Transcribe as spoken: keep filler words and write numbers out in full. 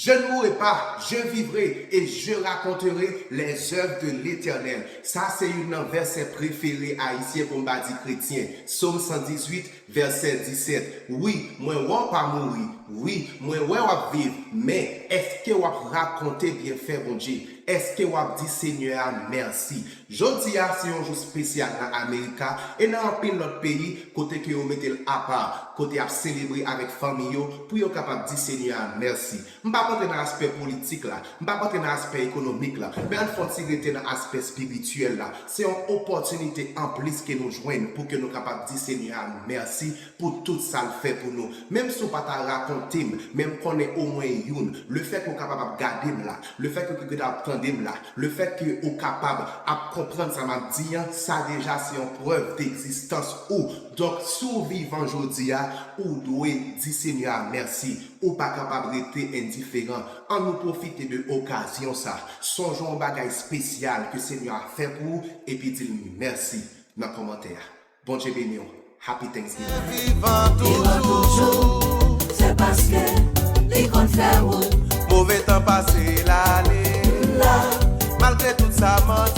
Je ne mourrai pas, je vivrai et je raconterai les œuvres de l'Éternel. Sa se youn nan vèsè prefere ayisyen, pou m pa di kretyen. Sòm san dizuit, vèsè disèt. Wi, mwen wè w pa mouri. Wi, mwen wè w ap viv. Men, èske w ap rakonte byenfè Bondye? Èske w ap di Senyè a mèsi? Jodi a se yon jou espesyal nan Amerika e nan anpil lòt peyi kote ke yo mete l apa, kote y ap selebre avèk fanmi yo pou yo kapab di Senyè a mèsi. M p ap antre nan aspè politik la, m p ap antre nan aspè ekonomik la, men ann fè yon ti rete nan aspè espirityèl la. Se yon opòtinite anplis ke nou jwenn pou ke nou kapab di Senyè a mèsi pou tout sa l fè pou nou. Menm si w pa ta rakonte m, men m konnen omwen youn. Lefètke w kapab ap gade m la, lefètke w kapab ap tande m la, lefètke w kapab ap konprann sa m ap di an, sa deja se yon prèv degzistans ou. Donk, si w vivan jodi a, ou dwe di Senyè a mèsi. Ou pa kapab rete endiferan. Ann nou pwofite de okazyon sa. Sonje yon bagay espesyal ke Senyè a fè pou ou, epi di l mèsi nan kòmantè a. Bondye beni w. Happy Thanksgiving. Vivan toujou, se paske li konn fè wout. Move tan pase l ale. Malgre tout sa manti.